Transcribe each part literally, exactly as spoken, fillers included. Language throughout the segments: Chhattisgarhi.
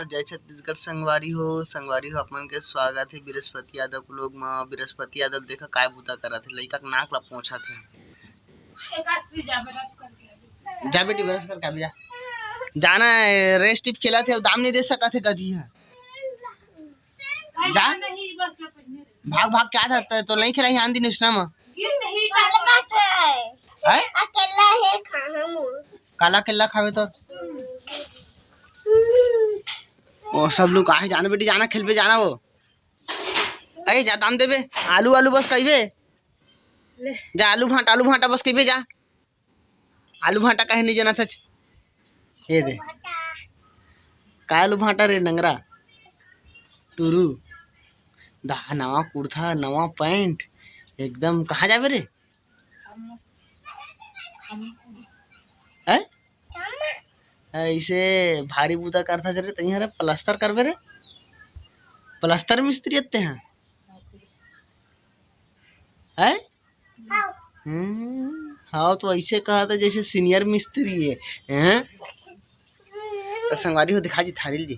जय छत्तीसगढ़ संगवारी हो, संगवारी हो, आप मन के स्वागत हे बृहस्पति यादव vlog म। बृहस्पति यादव देखा काय बुता करत हे, लइका के नाक ला पोंछत हे। जा बेटी, brush करके आ जा। जाना हे, रेस टिप खेलत हे, दाम नहीं दे सकत हे गधी हे। जा। भाग भाग, क्या था तो नहीं खेला ही आंधी निशना में। हैं? अकेला हे खाना मुंह। काला केला खावे तो। ओ सब लोग आहे जाना बेटी, जाना खेलबे जाना वो। अरे जा दाम देबे, आलू आलू बस कहिबे। जा आलू भांटा, आलू भांटा बस कहिबे जा। आलू भांटा काहे नहीं जाना था? ये दे। का आलू भांटा रे नंगरा? टुरू। दा नवा कुर्ता, नवा पैंट, एकदम कहाँ जाबे रे? हैं? ऐसे भारी बुता करथा रे, तइहाँ रे पलस्तर करबे रे? पलस्तर मिस्त्री अत्ते हैं? हैं? हम्म, हाँ, तो ऐसे कहा था जैसे senior मिस्त्री है, हैं? तो संगवारी हो, दिखा जी थारी जी,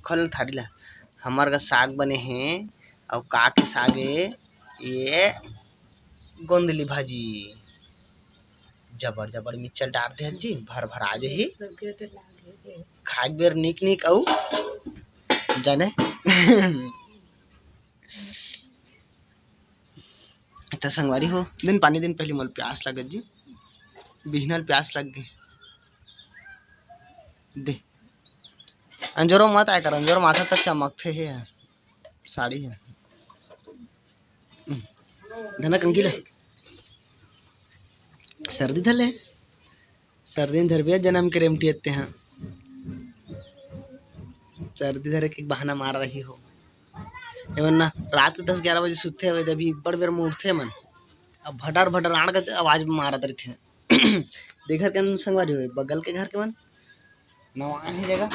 खोल थारी ला। हमर का साग बने हे, अउ का के साग ए? ये गोंदली भाजी, जबर जबर मिक्सचर डार दे जी, भर भर आ जाही। खाए बेर निक निक अउ जाने। त संगवारी हो, दिन पानी दिन पहली मोल प्यास लगत जी, बिहनल प्यास लग गई। दे। अंजोरो मत आय कर, अंजोरो माथा तक चमकथे हे यार। साड़ी हे। धना कंकी ले। सर्दी धर ले। सर्दी में धरबे जनम के रेमटी अत्ते हैं। सर्दी धरे के बहाना मार रही हो। एमन ना रात के दस ग्यारह बजे सुतथे हवे, अभी बड़ बेर में उठथे मन। अब भटर भटर आड़ के आवाज मारत रहिथे। देखर के संगवारी होए, बगल के घर के मन नवा हे जगह।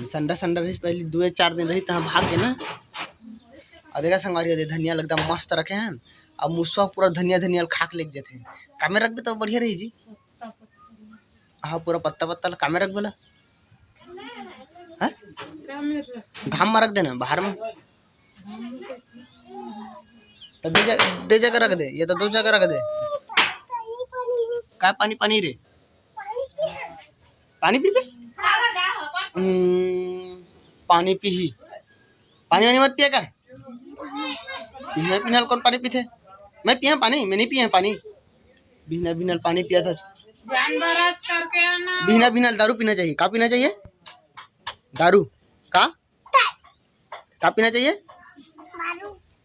संडा संडा रहिस, पहली दू चार दिन रही, तहाँ भाग के ना। अउ देखा संगवारी होए, धनिया एकदम मस्त रखे हैं। अब मुसवा पूरा धनिया धनिया खा के लेके जाथे। कामे रखबे तो बढ़िया रही जी। हाँ, पूरा पत्ता पत्ता ला कामे रखबे ला। हैं? घाम में रख देना, बाहर में। तो दे जगह, दे जगह रख दे, ये तो दो जगह रख दे। का पानी पानी रे? पानी पीबे? हम्म, पानी पीही। पानी वानी मत पिया कर। बिहना बिहनल कौन पानी पीथे? मैं पिया पानी, मैं नहीं पिया पानी। बिहना बिहनल पानी पिया था। जान बरस करके आना। बिहना बिहनल दारू पीना चाहिए। का पीना चाहिए? दारू। का? का पीना चाहिए?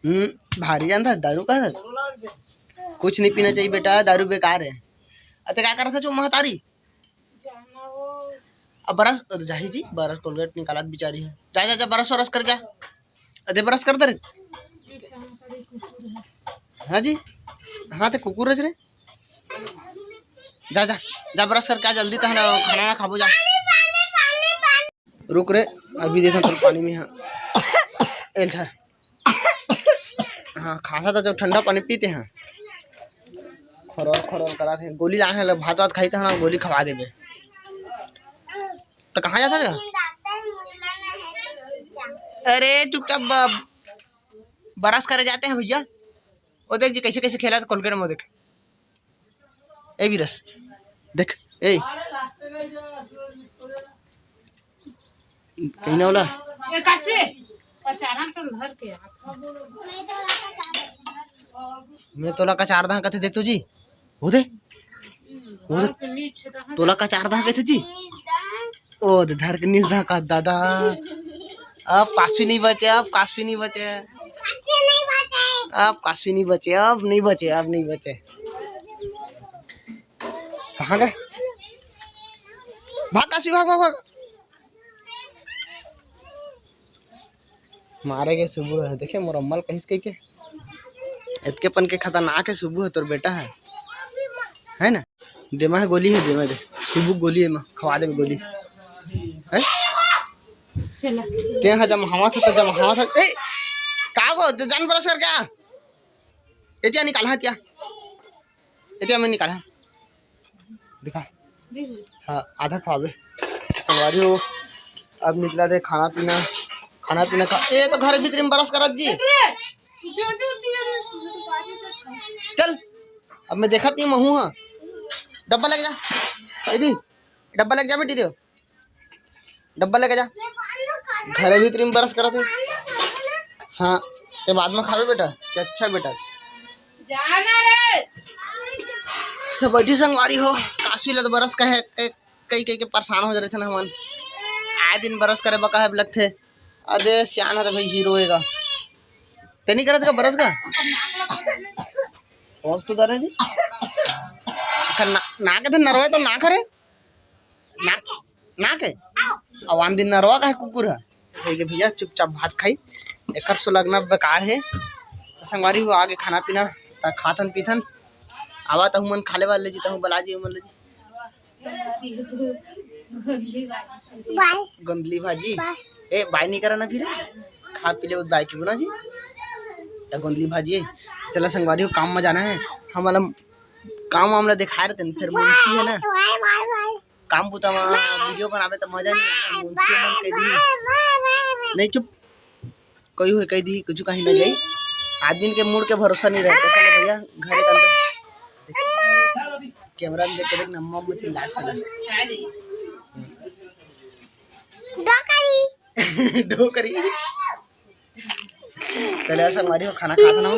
हम्म, भारी जानता है, दारू का है? कुछ नहीं पीना चाहिए बेटा, दारू बेकार है। अते का करत है जो महतारी? अब बरस, अरे जाही जी, बरस कोलगेट निकालत बिचारी है। जा, जा, जा, बरस वरस कर जा। अदे बरस कर दे रे। हाँ जी, हाँ ते कुकुर रे। जा, जा, जा बरस करके आ जल्दी, तहन खाना ना खाबो जा। रुक रे, अभी देखा तो पानी में, हाँ। एल था। हाँ, खासा था जब ठंडा पानी पीते हैं। खरोर खरोर करा थे, गोली लाए हैं, भात वात खाई था ना, गोली खवा देबे। तो कहाँ जाता है? अरे चुपचाप ब-, बरस करे जाते हैं भैया। वो देख जी कैसे कैसे खेला था कोलगेट में, देख। ए बीरस, देख, ए। कहीं ना होला। ये कैसे? अचानक तो घर के आ। मैं तोला कचार दहा कथे देख तो जी। हो दे। हो दे। तोला कचार दहा कथे जी। ओ दे धर के निस दहा का दादा। अब कासवी नहीं बचे, अब कासवी नहीं बचे। अब कासवी नहीं बचे, अब नहीं बचे, अब नहीं बचे। कहाँ गए? भाग कासवी, भाग, भाग, भाग। मारे के सुबह है, देखे मोर अम्मा ल कहिस कहिके। इतके पन के खतरनाक है सुबह है तोर बेटा है, है ना? देमा है गोली है, देमा दे, सुबह गोली है, माँ खवा दे गोली है। ते हा जम हवा था, तो जम हवा था। ए, का गो, जो जान बरस कर क्या? एतिया निकाल, हाँ, एतिया। एतिया मैं निकाल, हाँ। दिखा। हाँ, आधा खवाबे। संगवारी हो। अब निकलत हे खाना पीना, खाना पीना खा। ए तो घर भीतरी में brush करत जी। चल, अब मैं देखत नहीं महू हा। डब्बा लेके जा। ए दी, डब्बा लेके जा बेटी, दे डब्बा लेके जा। घर भीतरी में brush करत हे। हाँ, ते बाद में खाबे बेटा। ते अच्छा बेटा। जाना रे। तो बैठी संगवारी हो, काशवी ला तो brush कहे, कई, कई, कई के परेशान हो जा रहे थे ना हमन। आए दिन brush करे बका है लगथे। अरे सियान है तो भाई hero हेगा। ते नहीं करत का brush का? कौन तू दादा जी? कर ना, ना के तो नरवा तो ना करे। ना, ना के? अवान दिन नरवा का है कुकुर है। हे गे भैया, चुपचाप भात खाई, एकर सुलगना बेकार हे। तो संगवारी हो, आगे खाना पीना त खाथन पीथन। आवा तहु मन खा लेवा ले जी, तहु बला जी, मन ले जी। गोंदली भाजी। ए, बाय नहीं करा ना फिर, खा पी ले बाय की गुना जी। त गोंदली भाजी हे। चला संगवारी हो, काम में जाना है। हम वाला काम वाम ला दिखाए रहते हैं, फिर मुंशी है ना। काम बुता में video बनावे त मजा नहीं आवे। मुंशी मन कह दी, नहीं चुप, कोई होय कह दी, कुछ कहीं ना जाई। आदमी के मूड के भरोसा नहीं रहता। चलो भैया, घरे के अंदर camera में देख के देख, नम्मा मुझे लाग पड़ा। डोकरी। चले, संगवारी हो, खाना खात ना।